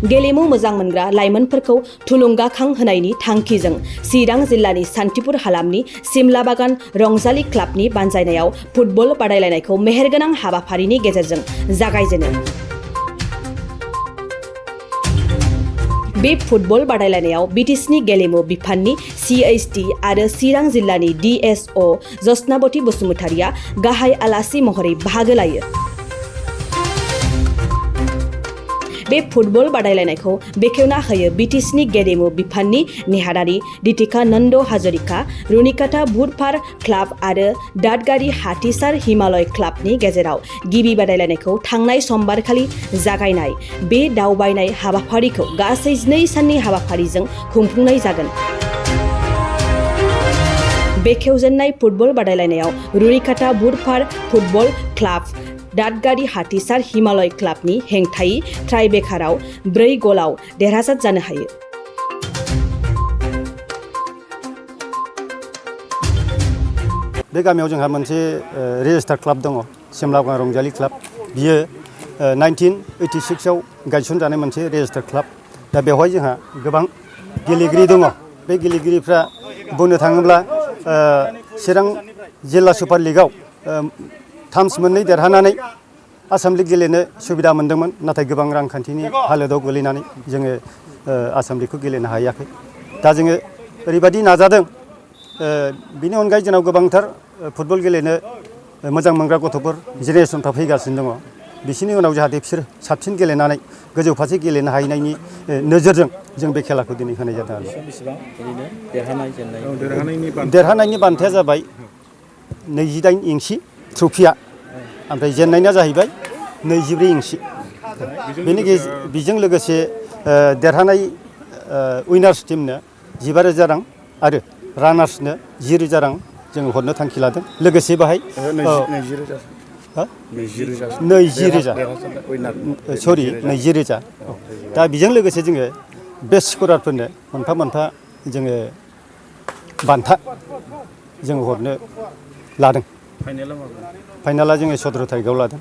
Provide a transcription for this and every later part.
गेलेमु मोजां मोनग्रा लाइमोनफोरखौ थुलुंगाखां होनायनि थांखिजों चिरां जिल्लानि सान्तिपुर हालामनि सिमला बागान रंजालि क्लाबनि बानजायनायाव फुटबल बादायलायनायखौ मेहेरगोनां हाबाफारिनि गेजेरजों जागायजेनो। बे फुटबल बादायलायनायाव बिटिसिनि गेलेमु बिफाननि CHT आरो चिरां जिल्लानि DSO जस्नाबती बसुमतारिया गाहाय आलासि महरै बाहागो लायो। बे फुटबल बादायलायनायखौ बेखेवना होयो बिटिसिनि गेलेमु बिफाननि नेहादारि दीपिका नन्द हाजरिका, रुनिकाटा बुधबार क्लाब आरो दादगारि हाथिसार हिमालय क्लाबनि गेजेराव गिबि बादायलायनायखौ थांनाय समबारखालि जागायनाय। बे दावबायनाय हाबाफारिखौ गासै 2 साननि हाबाफारिजों खुंफुंनाय जागोन। बेखेवजेननाय फुटबल बादायलायनायाव रुनिकाटा बुधबार फुटबल क्लाब दादगारि हाथिसार हिमालय क्लाबनि हेंथायै ट्राइबेकाराव 4 गलाव देरहासार जानो हायो। बे गामियाव जोंहा मोनसे रेजिस्टार क्लाब दङ, सिमला बागान रंजालि क्लाब। बियो 1986 आव गायसनजानाय मोनसे रेजिस्टार क्लाब। दा बेवहाय जोंहा गोबां गेलेगिरि दङ। बे गेलेगिरिफ्रा बुंनो थाङोब्ला चिरां जिल्ला सुपार लिगआव थाम्स 2 देरहानानै आसाम लिग गेलेनो सुबिदा मोनदोंमोन, नाथाय गोबां रांखान्थिनि हालोदाव गोलैनानै जोङो आसाम लिगखौ गेलेनो हायाखै। दा जोङो ओरैबायदि नाजादों, बिनि अनगायै जोंनाव गोबांथार फुटबल गेलेनो मोजां मोनग्रा गथ'फोर जेनेरेसनफ्रा फैगासिनो दङ। बिसोरनि उनाव जाहाथे बिसोर साबसिन गेलेनानै गोजौ फारसे गेलेनो हानायनि नोजोरजों जों बे खेलाखौ दिनै होनाय जादों आरो। देरहानायनि बान्थाया जाबाय 28 इंसि ट्रफिया, ओमफ्राय जेननायना जाहैबाय 24 इंसि। बेजों लोगोसे देरहानाय उइनार्स टीमनो 15,000 रां आरो रानार्सनो 10,000 रां जोङो हरनो थांखि लादों। लोगोसे बाहाय 20,000 दा बेजों लोगोसे जोङो बेस्ट स्करारफोरनो मोनफा जोङो बान्था जोङो हरनो लादों। फाइनाला जोङो 17 तारिखआव लादों।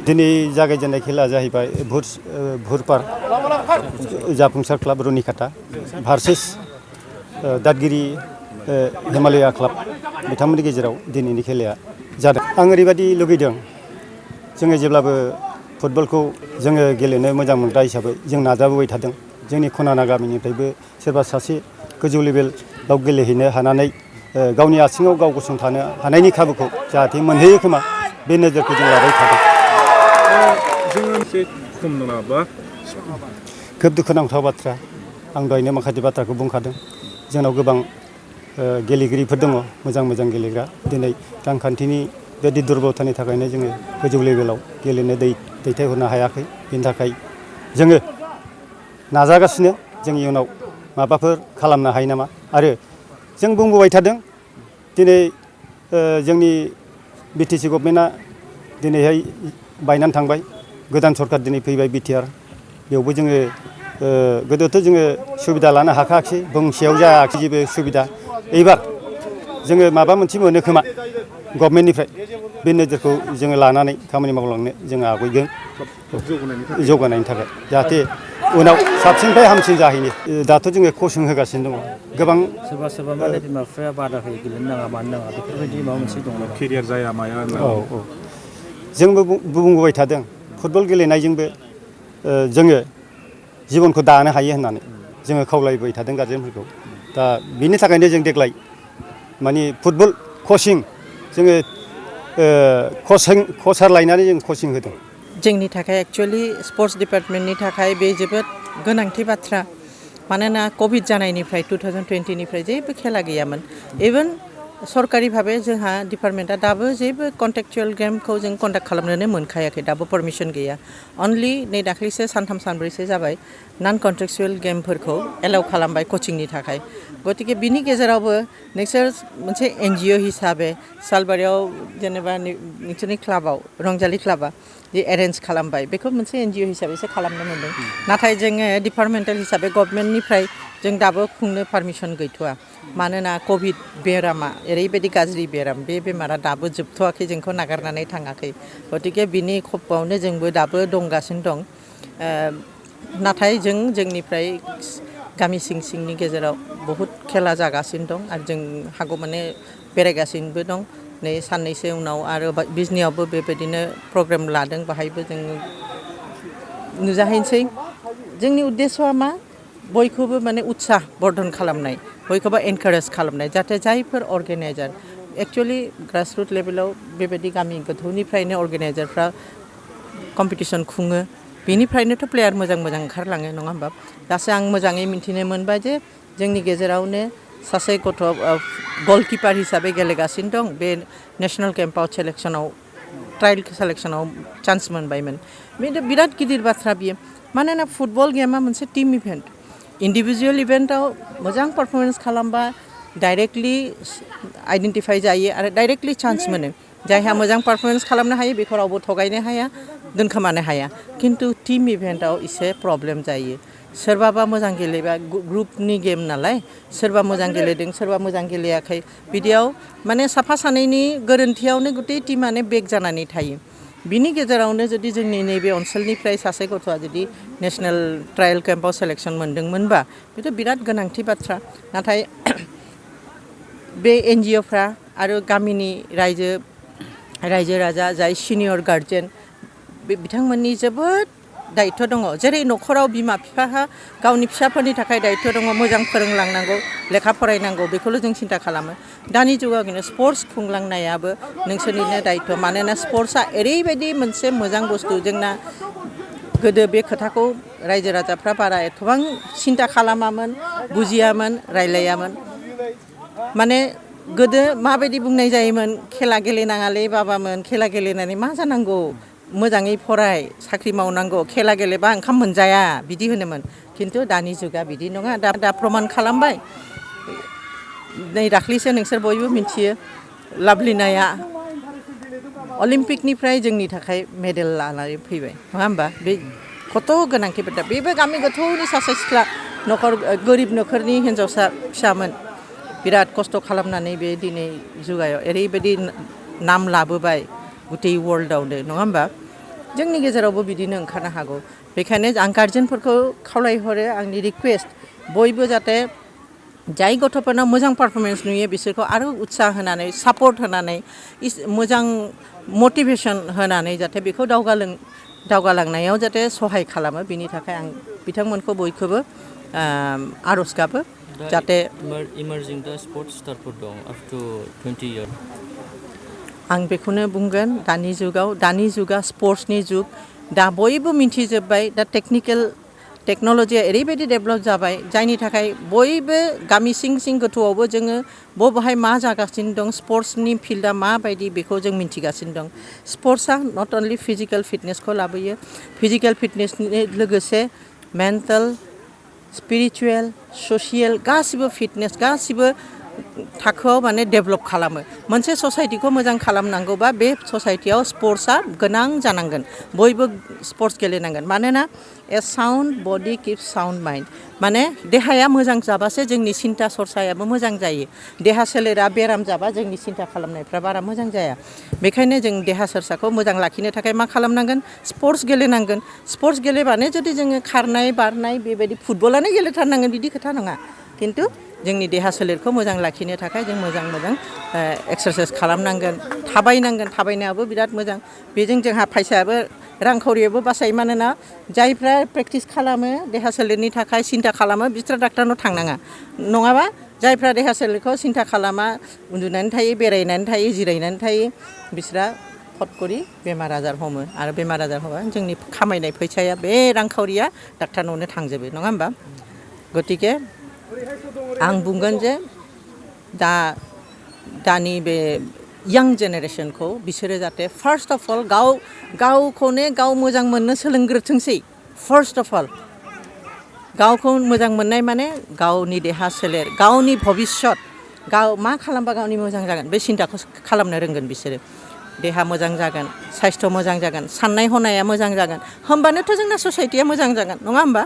दिनै जागायजेननाय खेला जाहैबाय बुधबार जाफुंसार क्लाब रुनिकाटा भार्सेस दादगिरि हिमालया क्लाब, बिथांमोननि गेजेराव दिनैनि खेलाया जादों। आं ओरैबायदि लुगैदों, जोङो जेब्लाबो फुटबलखौ जोङो गेलेनो मोजां मोनग्रा हिसाबै जों नाजाबोबाय थादों। जोंनि खनाना गामिनिफ्रायबो सोरबा सासे गोजौ लेभेलाव गेलेहैनो हानानै गावनि आथिङाव गाव गसंथानो हानायनि खाबुखौ जाहाथे मोनहैयो खोमा, बे नोजोरखौ जों लाबाय थादों। खोब दुखुनांथाव बाथ्रा, आं दहायनो माखासे बाथ्राखौ बुंखादों। जोंनाव गोबां गेलेगिरिफोर दङ, मोजां गेलेग्रा। दिनै रांखान्थिनि बेबायदि दुर्बलतानि थाखायनो जोङो गोजौ लेभेलाव गेलेनो दैथायहरनो हायाखै। बेनि थाखाय जोङो नाजागासिनो जों इयुनाव माबाफोर खालामनो हायो नामा। आरो जों बुंबोबाय थादों, दिनै जोंनि बिटिसि गभर्नमेन्टआ दिनैहाय बायनानै थांबाय। गोदान सरकार दिनै फैबाय बिटिआर। बेयावबो जोङो गोदोथ' जोङो सुबिदा लानो हाखायाखिसै, बुंसेयाव जायाखै जेबो सुबिदा। एबार जोङो माबा मोनसे मोनो खोमा गभर्नमेन्टनिफ्राय, बे नोजोरखौ जोङो लानानै खामानि मावलांनो जोङो आवगायगोन जौगानायनि थाखाय, जाहाथे उनाव साबसिननिफ्राय हामसिन जाहैनो। दाथ' जोङो कचिं होगासिनो दङ। गोबां सोरबा माने बिमा बिफाया बादा होयो, गेलेनो नाङा मानो नाङा, बेफोरबायदि माबा मोनसे दं नामा? केरियार जाया माया होनना। औ जोंबो बुंबोबाय थादों, फुटबल गेलेनायजोंबो जोङो जिबनखौ दानो हायो होननानै जोङो खावलायबाय थादों गारजेनफोरखौ। दा बिनि थाखायनो जों देग्लाय माने फुटबल कचिं जोङो कचार लायनानै जों कचिं होदों। जोंनि थाखाय एक्चुअलि स्पर्ट्स डिपार्टमेन्टनि थाखाय बे जोबोद गोनांथि बाथ्रा। मानोना कभिड जानायनिफ्राय 2020निफ्राय जेबो खेला गैयामोन। इभेन सरकारि भाबै जोंहा डिपार्टमेन्टआ दाबो जेबो कन्टेक्चुयेल गेमखौ जों कन्डाक्ट खालामनोनो मोनखायाखै, दाबो पारमिसन गैया। अनलि नै दाख्लैसो 3-4 जाबाय नन कन्ट्रेक्चुयेल गेमफोरखौ एलाउ खालामबाय कचिंनि थाखाय। गतिके बिनि गेजेरावबो नोंसोर मोनसे NGO हिसाबै सालबारियाव जेनेबा नोंसोरनि क्लाबाव रंजालि क्लाबा जे एरेन्ज खालामबाय, बेखौ मोनसे NGO हिसाबैसो खालामनो मोनदों। नाथाय जोङो डिपार्टमेन्टेल हिसाबै गभर्नमेन्टनिफ्राय जों दाबो खुंनो पारमिसन गैथ'वा। मानोना कभिड बेरामा ओरैबायदि गाज्रि बेराम, बे बेमारा दाबो जोबथ'वाखै, जोंखौ नागारनानै थाङाखै। गतिके बिनि खफावनो जोंबो दाबो दंगासिनो दं। नाथाय जोंनिफ्राय गामि सिंनि गेजेराव बहुत खेला जागासिनो दं आरो जों हागौमानि बेरायगासिनोबो दं नै साननैसो उनाव आरो बिजनियावबो बेबायदिनो प्रग्राम लादों बाहायबो जों नुजाहैनोसै जोंनि उद्देश्यआ मा बयखौबो माने उत्साह बर्धन खालामनाय बयखौबो एनकारेज खालामनाय जाहाथे जायफोर अर्गेनाइजार एक्चुअलि ग्रासरुट लेभेलाव बेबायदि गामि गोथौनिफ्रायनो अर्गेनाइजारफ्रा कम्पिटिसन खुङो बेनिफ्रायनोथ' प्लेयार मोजां ओंखारलाङो नङा होमबा दासो आं मोजाङै मिन्थिनो मोनबाय जे जोंनि गेजेरावनो सासे गथ' गलकिपार हिसाबै गेलेगासिनो दं बे नेशनेल केम्पआव सेलेक्सनाव ट्रायल सेलेक्सनाव चान्स मोनबायमोन बे बिराद गिदिर बाथ्रा बियो मानोना फुटबल गेमा मोनसे टीम इभेन्ट इन्डिभिजुवेल इभेन्टआव मोजां पारफरमेन्स खालामबा डाइरेक्टलि आइडेन्टिफाइ जायो आरो डाइरेक्टलि चान्स मोनो जायहा मोजां पारफरमेन्स खालामनो हायो बेखौ रावबो थगायनो हाया दोनखोमानो हाया खिन्थु टीम इभेन्टआव एसे प्रब्लेम जायो सोरबाबा मोजां गेलेबा ग्रुपनि गेम नालाय सोरबा मोजां गेलेदों सोरबा मोजां गेलेयाखै बिदियाव माने साफा सानैनि गोरोन्थियावनो गुतै टीमानो बेक जानानै थायो बिनि गेजेरावनो जुदि जोंनि नैबे ओनसोलनिफ्राय सासे गथ'आ जुदि नेशनेल ट्रायल केम्पआव सेलेक्सन मोनदोंमोनबा बेथ' बिराद गोनांथि बाथ्रा नाथाय बे एनजिअफ्रा आरो गामिनि रायजो राजा जाय सिनियर गार्जेन बिथांमोननि जोबोद दायित्व दङ जेरै न'खराव बिमा बिफाहा गावनि फिसाफोरनि थाखाय दायित्व दङ मोजां फोरोंलांनांगौ लेखा फरायनांगौ बेखौल' जों सिन्था खालामो दानि जुगाव स्पर्ट्स खुंलांनायाबो नोंसोरनिनो दायित्व मानोना स्पर्ट्सआ ओरैबायदि मोनसे मोजां बुस्थु जोंना गोदो बे खोथाखौ रायजो राजाफ्रा बारा एथबां सिन्था खालामामोन बुजियामोन रायलायामोन माने गोदो माबायदि बुंनाय जायोमोन खेला गेलेनाङालै बाबामोन खेला गेलेनानै मा जानांगौ मोजाङै फराय साख्रि मावनांगौ खेला गेलेबा ओंखाम मोनजाया बिदि होनोमोन खिन्थु दानि जुगा बिदि नङा दा प्रमान खालामबाय नै दाख्लैसो नोंसोर बयबो मिथियो लाभलिनाया अलिम्पिकनिफ्राय जोंनि थाखाय मेडेल लानानै फैबाय नङा होमबा बे कत' गोनांथि बाथ्रा बेबो गामि गोथौनि सासे सिख्ला न'खर गोरिब न'खरनि हिन्जावसा फिसामोन बिराद खस्थ' खालामनानै बे दिनै जुगायाव ओरैबायदि नाम लाबोबाय गुतै वर्ल्डआवनो नङा होमबा जोंनि गेजेरावबो बिदिनो ओंखारनो हागौ बेखायनो आं गार्जेनफोरखौ खावलायहरो आंनि रिकुवेस्ट बयबो जाहाथे जाय गथ'फोरनाव मोजां पारफरमेन्स नुयो बिसोरखौ आरो उत्साह होनानै सापर्ट होनानै मोजां मटिभेसन होनानै जाहाथे बेखौ दावगालांनायाव जाहाथे सहाय खालामो बिनि थाखाय आं बिथांमोनखौ बयखौबो आर'ज गाबो जाहाथे इमार्जिं दा स्पर्ट्स स्टारफोर दं आप टु 20 इयार आं बेखौनो बुंगोन दानि जुगा स्पर्ट्सनि जुग दा बयबो मिन्थिजोब्बाय दा टेक्न'लजिया ओरैबायदि डेभेलप जाबाय जायनि थाखाय बयबो गामि सिं गोथौआवबो जोङो बबेहाय मा जागासिनो दं स्पर्ट्सनि फिल्डआ माबायदि बेखौ जों मिन्थिगासिनो दं स्पर्ट्सआ नट अनलि फिजिकेल फिटनेसखौ लाबोयो फिजिकेल फिटनेसनि लोगोसे मेन्टेल स्पिरिचुवेल ससियेल गासिबो फिटनेस गासिबो थाखोआव माने डेभेलप खालामो मोनसे ससाइटिखौ मोजां खालामनांगौबा बे ससाइटियाव स्पर्ट्सआ गोनां जानांगोन बयबो स्पर्ट्स गेलेनांगोन मानोना ए साउन्ड बडि किप्स साउन्ड माइन्ड माने देहाया मोजां जाबासो जोंनि सिन्था सरसायाबो मोजां जायो देहा सोलेरा बेराम जाबा जोंनि सिन्था खालामनायफ्रा बारा मोजां जाया बेखायनो जों देहा सोरसाखौ मोजां लाखिनो थाखाय मा खालामनांगोन स्पर्ट्स गेलेनांगोन स्पर्ट्स गेलेबानो जुदि जोङो खारनाय बारनाय बेबायदि फुटबलानो गेलेथारनांगोन बिदि खोथा नङा खिन्थु जोंनि देहा सोलेरखौ मोजां लाखिनो थाखाय जों मोजां एक्सारसाइस खालामनांगोन थाबायनायाबो बिराद मोजां बेजों जोंहा फैसायाबो रांखावरियाबो बासायो मानोना जायफ्रा प्रेक्टिस खालामो देहा सोलेरनि थाखाय सिन्था खालामो बिसोर डाक्टारनाव थांनाङा नङाबा जायफ्रा देहा सोलेरखौ सिन्था खालामा उन्दुनानै थायो बेरायनानै थायो जिरायनानै थायो बिसोरा फट करि बेमार आजार हमो आरो बेमार आजार हमबा जोंनि खामायनाय फैसाया बे रांखावरिया डाक्टारनावनो थांजोबो नङा होमबा गतिके आं बुंगोन जे दानि बे यां जेनेरेसनखौ बिसोरो जाहाथे फार्स्ट अफ अल गावखौनो गाव मोजां मोननो सोलोंग्रोथोंसै फार्स्ट अफ अल गावखौ मोजां मोननाय माने गावनि देहा सोलेर गावनि भबिष्यत गाव मा खालामबा गावनि मोजां जागोन बे सिन्ताखौ खालामनो रोंगोन बिसोरो देहा मोजां जागोन साइस्थ' मोजां जागोन साननाय हनाया मोजां जागोन होमबानोथ' जोंना ससाइटिया मोजां जागोन नङा होमबा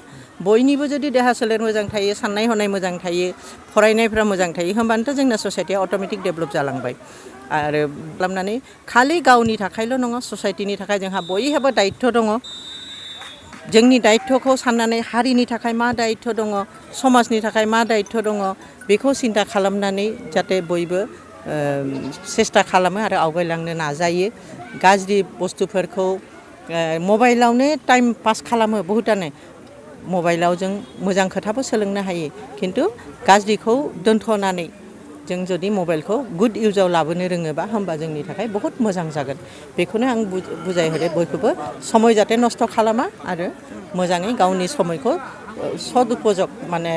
बयनिबो जुदि देहा सोलेर मोजां थायो साननाय हनाय मोजां थायो फरायनायफ्रा मोजां थायो होमबानोथ' जोंना ससाइटिया अट'मेटिक डेभेलप जालांबाय आरो खालामनानै खालि गावनि थाखायल' नङा ससाइटिनि थाखाय जोंहा बयहाबो दायित्व दङ जोंनि दायित्वखौ साननानै हारिनि थाखाय मा दायित्व दङ समाजनि थाखाय मा दायित्व दङ बेखौ सिन्था खालामनानै जाहाथे बयबो सेस्था खालामो आरो आवगायलांनो नाजायो गाज्रि बुस्थुफोरखौ मबाइलावनो टाइम पास खालामो बहुतानो मबाइलाव जों मोजां खोथाबो सोलोंनो हायो खिन्थु गाज्रिखौ दोनथ'नानै जों जुदि मबाइलखौ गुड इउजाव लाबोनो रोङोबा होमबा जोंनि थाखाय बहुत मोजां जागोन बेखौनो आं बुजायहरो बयखौबो समय जाहाथे नस्थ' खालामा आरो मोजाङै गावनि समायखौ सदुपजग माने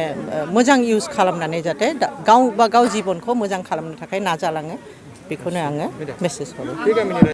मोजां इउज खालामनानै जाहाथे गाव जिबनखौ मोजां खालामनो थाखाय नाजालाङो बेखौनो आङो मेसेज हरो